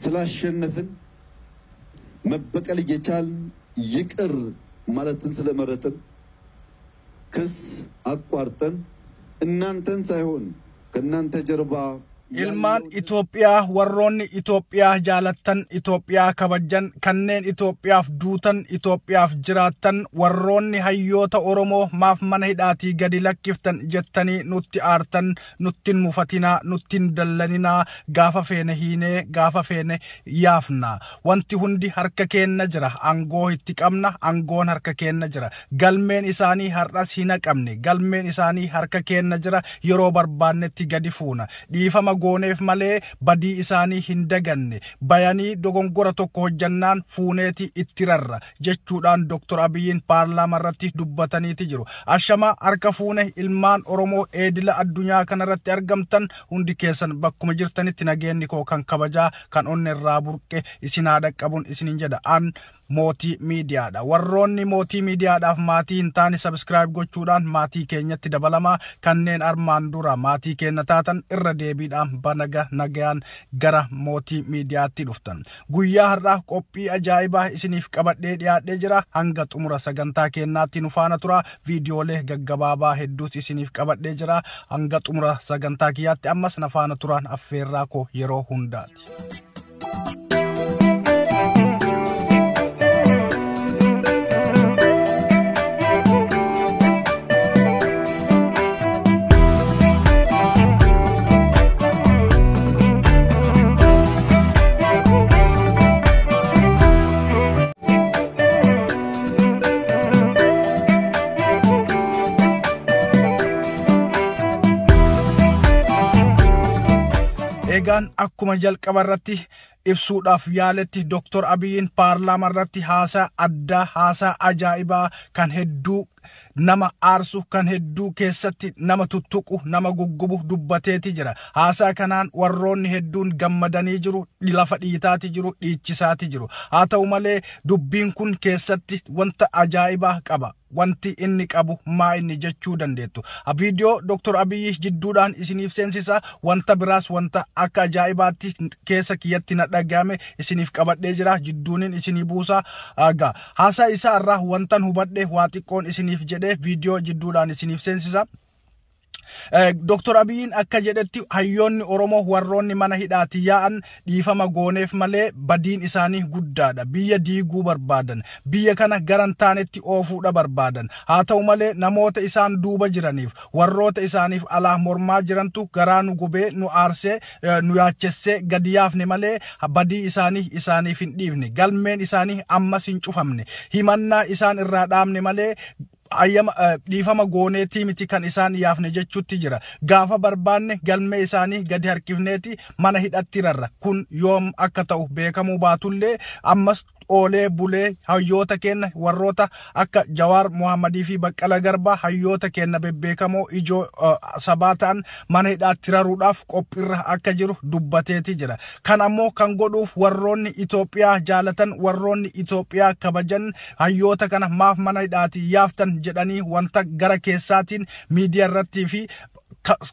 ስላሸነፍን መበቀል እየቻልን ይቅር ማለትን ስለመረጥን ክስ አቋርጠን እናንተን ሳይሆን ከእናንተ ጀርባ Ilmaan Itoophiyaa, warroonni Itoophiyaa jaalattan, Itoophiyaa kabajan, kanneen Itoophiyaaf duutan, Itoophiyaaf jiraattan, warroonni hayyoota Oromoo maaf mana hidhaatii gadi lakkiftan jettanii nutti aartan, nuttin mufatinaa, nuttin dallaninaa. Gaafa feene hiinee gaafa feene yaafna. Wanti hundi harka keenna jira. Angoo itti qabna, angoon harka keenna jira. Galmeen isaanii har'as hin haqamne, galmeen isaanii harka keenna jira. Yeroo barbaannetti gadi fuuna. Dhiifama gooneef malee badii isaanii hin daganne. Bayanii dogongora tokko hojjannaan fuuneeti itti rarra jechuudhaan Dr. Abiyyiin paarlaamaa irratti dubbataniiti jiru. Ashama harka fuune ilmaan Oromoo eedila addunyaa kanarratti argamtan hundi keessan, bakkuma jirtanitti nageenyi koo kan kabajaa kan onne irraa burqe isin haa dhaqqabuun isinin jedha. An Mootii Miidiyaadha. Warroonni Mootii Miidiyaadhaaf maatii hin taane subscribe gochuudhaan maatii keenyatti dabalamaa. Kanneen armaan dura maatii keenya taatan irra deebiidhaan banaga nagayaan gara Mootii Miidiyaatti dhuftan. Guyyaa har'aa qophii ajaa'ibaa isiniif qabadhee dhiyaadhee jira. Hanga xumura sagantaa keenyaatti nu faana tura. Viidiyoolee gaggabaabaa hedduus isiniif qabadhee jira. Hanga xumura sagantaa kiyyaatti ammas na faana turaan affeerraa koo yeroo hundaati. Egaan akkuma jalqaba irratti ibsuudhaaf yaaletti, Dr. Abiyyiin paarlaamaa irratti haasaa addaa, haasaa ajaa'ibaa kan hedduu nama aarsu, kan hedduu keessatti nama tuttuqu, nama guggubu dubbateeti jira. Haasaa kanaan warroonni hedduun gammadanii jiru, lafa dhiitaati jiru, dhiichisaati jiru. Haa ta'u malee dubbiin kun keessatti wanta ajaa'ibaa qaba. Wanti inni qabu maa inni jechuu dandeettu. Viidiyoo Dr. Abiyyi jidduudhaan isiniif seensisa. Wanta biraas, wanta akka ajaa'ibaatti keessa kiyyatti na dhagahame isiniif qabadhee jira. Jidduunin isinii buusa. Egaa haasaa isaa irraa wantan hubadhe waa xiqqoon isiniif jedhee viidiyoo jidduudhaan isiniif seensisa. Dr. Abiyyiin akka jedhetti, hayyoonni Oromoo warroonni mana hidhaatti yaa'an dhiifama gooneef malee badiin isaanii guddaadha. Biyya diiguu barbaadan. Biyya kana gara hin taanetti oofuudha barbaadan. Haa ta'u malee namoota isaan duuba jiraniif, warroota isaaniif alaa mormaa jirantu garaa nu gubee, nu aarsee, nu yaachessee gadi yaafne malee badii isaanii isaaniif hin dhiifne. Galmeen isaanii ammas hin cufamne. Himannaa isaan irraa dhaabne malee ayyama dhiifama gooneetii miti kan isaan yaafne jechuutti jira. Gaafa barbaanne galmee isaanii gadi harkifneeti mana hidhatti rarra. Kun yoom akka ta'u beekamuu baatullee, ammas oolee bulee hayyoota keenya warroota akka Jawaar Muhammadii fi Baqqala Garbaa, hayyoota keenya bebbeekamoo ijoo sabaa ta'an mana hidhaatti raruudhaaf qophiirra akka jiru dubbateeti jira. Kan ammoo kan godhuuf warroonni Itoophiyaa jaalatan, warroonni Itoophiyaa kabajan hayyoota kana maaf mana hidhaatti yaaftan jedhanii wanta gara keessaatiin miidiyaa irrattii fi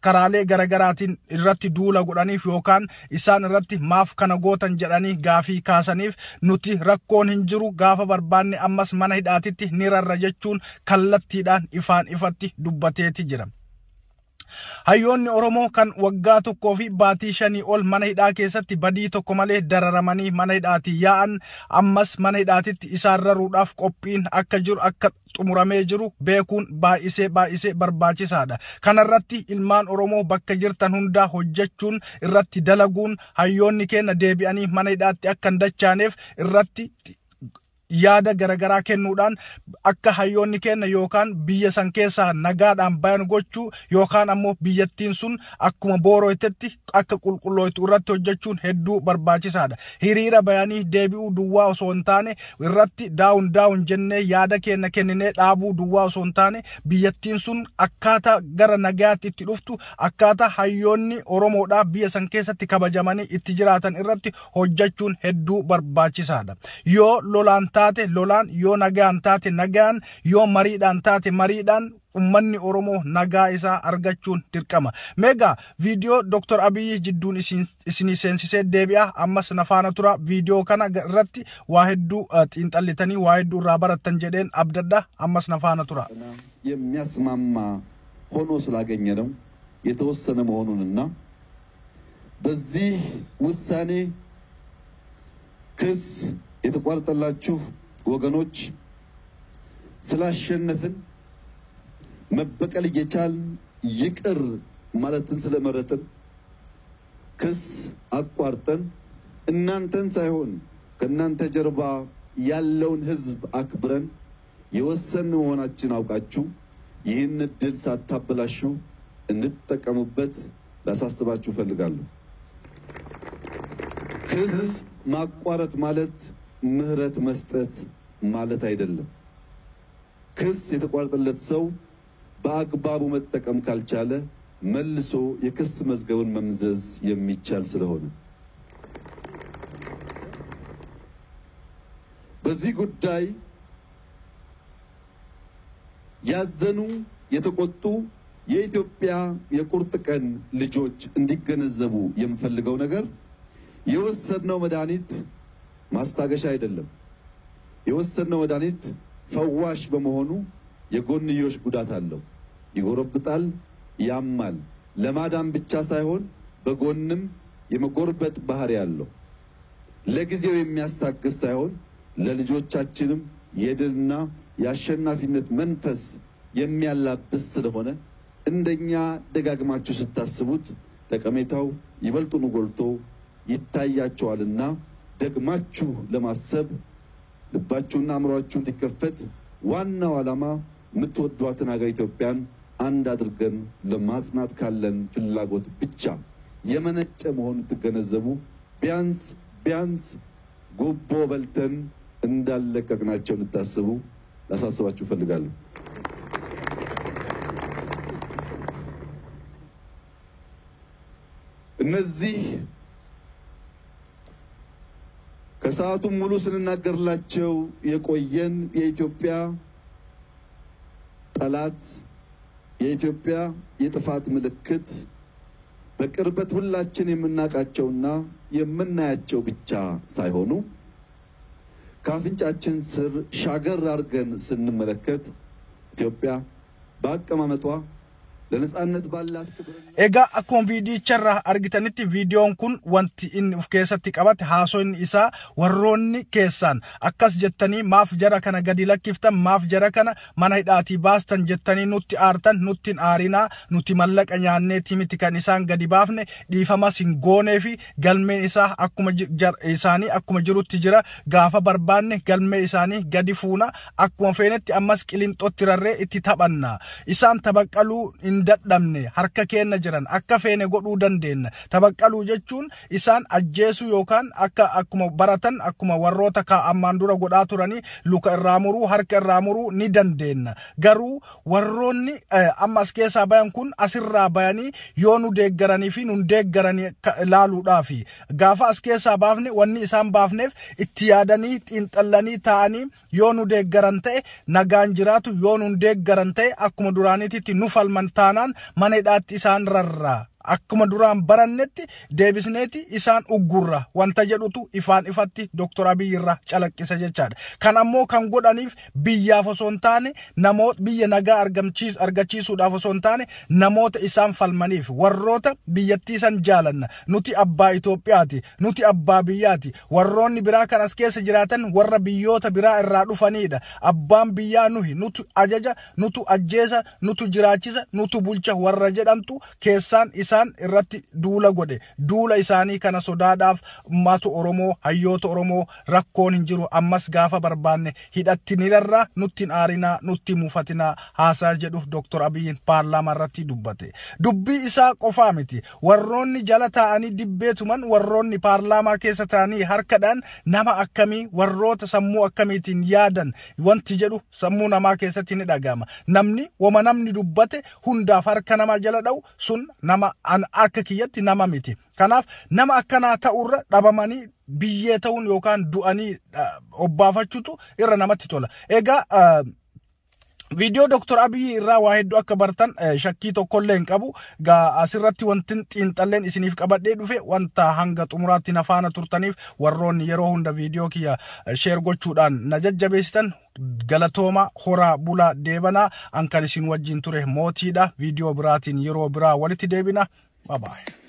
karaalee garagaraatiin irratti duula godhaniif yookaan isaan irratti maaf kana gootan jedhanii gaafii kaasaniif, nuti rakkoon hin jiru, gaafa barbaanne ammas mana hidhaatitti ni rarra jechuun kallattiidhaan ifaan ifatti dubbateeti jira. Hayyoonni Oromoo kan waggaa 1 fi baatii 5 ol mana hidhaa keessatti badii tokko malee dararamanii mana hidhaatii yaa'an, ammas mana hidhaatitti isaan raruudhaaf qophiin akka jiru, akka xumuramee jiru beekuun baay'isee baay'isee barbaachisaadha. Kanarratti ilmaan Oromoo bakka jirtan hundaa hojjechuun, irratti dalaguun, hayyoonni keenya deebi'anii mana hidhaatti akka hin dachaaneef irratti yaada garagaraa kennuudhaan akka hayyoonni keenya yookaan biyya san keessaa nagaadhaan bayan gochuu yookaan ammoo biyyattiin sun akkuma boorooytetti akka qulqullooytu irratti hojjechuun hedduu barbaachisaadha. Hiriira bayanii deebi'uu duwwaa osoo hin taane, irratti down down jennee yaada keenya kenninee dhaabuu duwwaa osoo hin taane, biyyattiin sun akkaataa gara nagaatti itti dhuftu, akkaataa hayyoonni Oromoodhaa biyya san keessatti kabajamanii itti jiraatan irratti hojjechuun hedduu barbaachisaadha. Yoo lolaan taate lolaan, yoo nagaan taate nagaan, yoo mariidhaan taate mariidhaan. Ummanni Oromoo nagaa isaa argachuun dirqama. Meegaa viidiyoo Dr. Abiyyi jidduun isinii seensisee deebi'a. Ammas na faana tura. Viidiyoo kana irratti waa hedduu xiinxallitanii waa hedduu irraa barattan jedheen abdadha. Ammas na faana tura. የሚያስማማ ሆኖ ስላገኘ ነው የተወሰነ መሆኑንና በዚህ ውሳኔ ክስ የተቋረጠላችሁ ወገኖች ስላሸነፍን መበቀል እየቻልን ይቅር ማለትን ስለመረጥን ክስ አቋርጠን እናንተን ሳይሆን ከእናንተ ጀርባ ያለውን ሕዝብ አክብረን የወሰን መሆናችን አውቃችሁ ይህን እድል ሳታበላሹ እንድትጠቀሙበት ላሳስባችሁ እፈልጋለሁ። ክስ ማቋረጥ ማለት ምህረት መስጠት ማለት አይደለም። ክስ የተቋረጠለት ሰው በአግባቡ መጠቀም ካልቻለ መልሶ የክስ መዝገቡን መምዘዝ የሚቻል ስለሆነ በዚህ ጉዳይ ያዘኑ የተቆጡ የኢትዮጵያ የቁርጥ ቀን ልጆች እንዲገነዘቡ የምፈልገው ነገር የወሰድነው መድኃኒት ማስታገሻ አይደለም። የወሰድነው መድኃኒት ፈዋሽ በመሆኑ የጎንዮሽ ጉዳት አለው። ይጎረብጣል፣ ያማል። ለማዳን ብቻ ሳይሆን በጎንም የመጎርበጥ ባህሪ አለው። ለጊዜው የሚያስታግስ ሳይሆን ለልጆቻችንም የድልና የአሸናፊነት መንፈስ የሚያላብስ ስለሆነ እንደኛ ደጋግማችሁ ስታስቡት ጠቀሜታው ይበልጡን ጎልቶ ይታያቸዋልና ደግማችሁ ለማሰብ ልባችሁና አእምሯችሁ እንዲከፈት ዋናው ዓላማ የምትወዷትን ሀገር ኢትዮጵያን አንድ አድርገን ለማጽናት ካለን ፍላጎት ብቻ የመነጨ መሆኑን ትገነዘቡ። ቢያንስ ቢያንስ ጉቦ በልተን እንዳለቀቅናቸው እንድታስቡ ላሳስባችሁ እፈልጋለሁ። እነዚህ ከሰዓቱም ሙሉ ስንናገርላቸው የቆየን የኢትዮጵያ ጠላት የኢትዮጵያ የጥፋት ምልክት በቅርበት ሁላችን የምናውቃቸውና የምናያቸው ብቻ ሳይሆኑ ከአፍንጫችን ስር ሻገር አድርገን ስንመለከት ኢትዮጵያ በአቀማመጧ ለነጻነት ባላት ክብር Egaa akkuma viidiyicharraa argitanitti viidiyoon kun wanti inni of keessatti qabate haasofni isaa warroonni keessaan akkas jettanii maaf jara kana gadi lakkiftan, maaf jara kana mana hidhaatii baastan jettanii nutti aartan, nutti hin aarinaa, nuti mallaqa nyaanneetii miti kan isaan gadi baafne, dhiifamas hin goonee fi galmeen isaa akkuma isaanii akkuma jirutti jira, gaafa barbaanne galmee isaanii gadi fuuna, akkuma feenetti ammas qilinxootti rarree itti taphanna, isaan tabaqqaluu hin dadhabne, harka keenya jiran akka feene godhuu dandeenya. Tabaqqaluu jechuun isaan ajjeesuu yookaan akka akkuma baratan akkuma warroota ammaan dura godhaa turanii luka irraa muruu, harka irraa muruu ni dandeenya. Garuu warroonni amma as keessaa bayan kun asirraa bayanii yoo nu deeggaranii fi nun deeggaranii ilaaluudhaafi gaafa as keessaa baafne wanni isaan baafneef itti yaadanii xiinxallanii taa'anii yoo nu deeggaran ta'e nagaan jiraatu, yoo nun deeggaran ta'e akkuma duraaniititti nu falman taanaan mana hidhaatti isaan rarraa, akkuma duraan barannetti deebisneeti isaan uggurra wanta jedhutu ifaan ifatti Dr. Abiy irraa calaqqisa jechaadha. Kan ammoo kan godhaniif biyyaaf osoo hin taane, namoota biyya nagaa argachiisuudhaaf osoo hin taane, namoota isaan falmaniif, warroota biyyattii san jaalanna, nuti abbaa Itoophiyaati, nuti abbaa biyyaati, warroonni biraa kan as keessa jiraatan warra biyyoota biraa irraa dhufanidha, abbaan biyyaa nuhi, nutu ajaja, nutu ajjeesa, nutu jiraachisa, nutu bulcha warra jedhamtu keessaan isaan irratti duula godhe. Duula isaanii kana sodaadhaaf uummata Oromoo, hayyoota Oromoo, rakkoon hin jiru, ammas gaafa barbaanne hidhatti ni rarraa, nutti hin aarinaa, nutti muufatinaa haasaa jedhu Dr. Abiyyiin paarlaamaa irratti dubbate. Dubbii isaa qofaa miti, warroonni jala taa'anii dibbeetuman, warroonni paarlaamaa keessa taa'anii harkadhaan nama akkamii, warroota sammuu akkamiitiin yaadan wanti jedhu sammuu namaa keessatti ni dhaga'ama. Namni wama namni dubbate hundaaf harka namaa jala dha'u sun nama an akka kiyyatti nama miti. Kanaaf nama akkanaa ta'urra dhabamanii biyyee ta'uun yookaan du'anii obbaafachuutu irra namatti tola. Egaa Viidiyoo Dr. Abiyyi irraa waa hedduu akka bartan shakkii tokkollee hin qabu. Gaa asirratti wanti xiinxalleen isiniif qabadhee dhufe wanta hanga xumuraatti na faana turtaniif, warroonni yeroo hunda viidiyoo kiyya share gochuudhaan na jajjabeessitan, galatooma, horaa bulaa deebanaa. An kan isin wajjin ture Mootiidha. Viidiyoo biraatiin yeroo biraa walitti deebina. Bye bye.